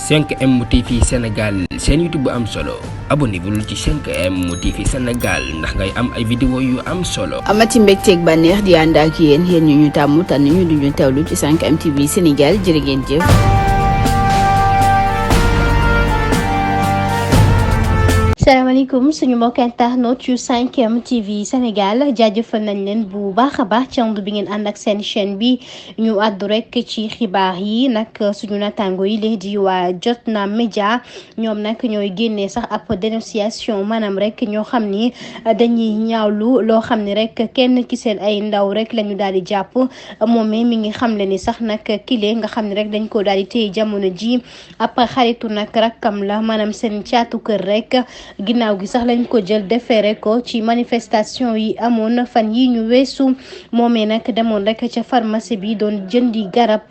5M TV Sénégal seen YouTube bu am solo abonnez-vous ci 5M TV Sénégal ndax ngay am ay vidéo yu am solo. amati mbégteeg bànneex di ànd ak yéen ñu tàmm tànn ñu duñu teewlu ci 5M TV Sénégal jërë ngeen jëf. salaamaaleykum suñu mbokk internautes yu 5M TV Sénégal jaajëfal nañ leen bu baax a baax ci ànd bi ngeen ànd ak seen chaîne bi ñu àddu rek ci xibaar yi nag suñu natango yi léegi di waa Jotna Média ñoom nag ñooy génnee sax ab dénonciation maanaam rek ñoo xam ni dañuy ñaawlu loo xam ni rek kenn ki seen ay ndaw rek la ñu daal di jàpp moom mi ngi xamle ni sax nag kile nga xam ni rek dañ ko daal di téye jamono ji ab xaritu nag rakkam la maanaam seen caatu kër rek. ginnaaw gi sax lañ ko jël defeere ko ci manifestation yi amoon fan yi ñu weesu moomee nag demoon rek ca pharmacie bi doon jëndi garab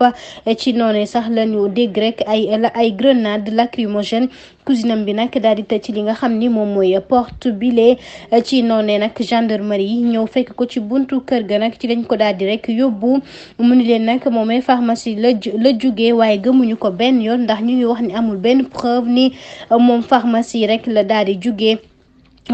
ci noonu sax lañu dégg rek ay grenade lacrymogène cousinam bi nag daal di tëj ci li nga xam ni moom mooy porte bile ci noonee nag gendarmerie yi ñëw fekk ko ci buntu kër ga nag ci lañ ko daal di rek yóbbu mu ni leen nag moomee pharmacie la jugee waaye gëmuñu ko benn yoon ndax ñu ngi wax ni amul benn preuve ni moom pharmacie rek la daal di jugee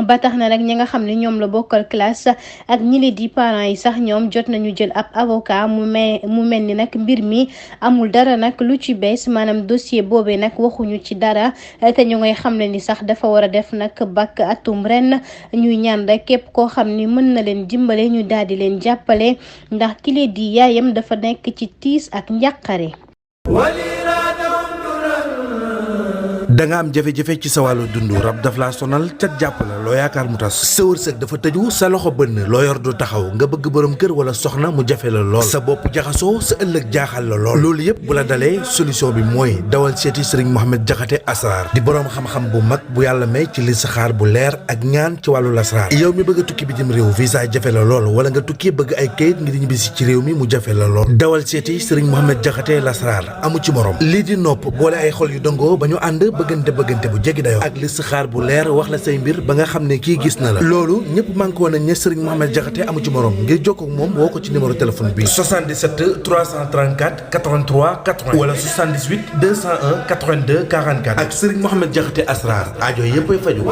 ba tax na nag ñi nga xam ne ñoom la bokkal classe ak ñi li di parents yi sax ñoom jot nañu jël ab avocat mu mel ni nag mbir mi amul dara nag lu ci bees maanaam dossier boobee nag waxuñu ci dara te ñu ngay xam ne ni sax dafa war a def nag bac atum ren ñuy ñaan rek képp koo xam ni mën na leen dimbale ñu daal di leen jàppale ndax ki lee di yaayam dafa nekk ci tiis ak njàqare. da nga am jafe-jafe ci sa wàllu dund rab daf laa sonal cat jàpp la loo yaakaar mu tas sa wërsëg dafa tëju sa loxo bënn loo yor du taxaw nga bëgg borom kër wala soxna mu jafe la lool sa bopp jaxasoo sa ëllëg jaaxal la lool loolu yëpp bu la dalee solution bi mooy dawal seeti Serigne Mohamed Diakhaté Asrar di borom xam-xam bu mag bu yàlla may ci listixaar bu leer ak ñaan ci wàllu lasraar yow mi bëgg a tukki bitim réew visa jafe la lool wala nga tukki bëgg ay kayit ngir ñibbisi ci réew mi mu jafe la lool dawal seeti Serigne Mohamed Diakhaté Asrar amu ci morom lii di nopp boole ay xol yu dëngoo ba ñu ànd bëggante bu jéggi dayoo ak listixaar bu leer wax la say mbir ba nga xam ne kii gis na la loolu ñëpp manqué woon nañ ne Serigne Mohamed Diakhaté amu ci morom ngir jokkoo ak moom woo ko ci numéro téléphone bi 77 334 83 80 wala 78 201 82 44 ak Serigne Mohamed Diakhaté Asrar aajo yëppay faju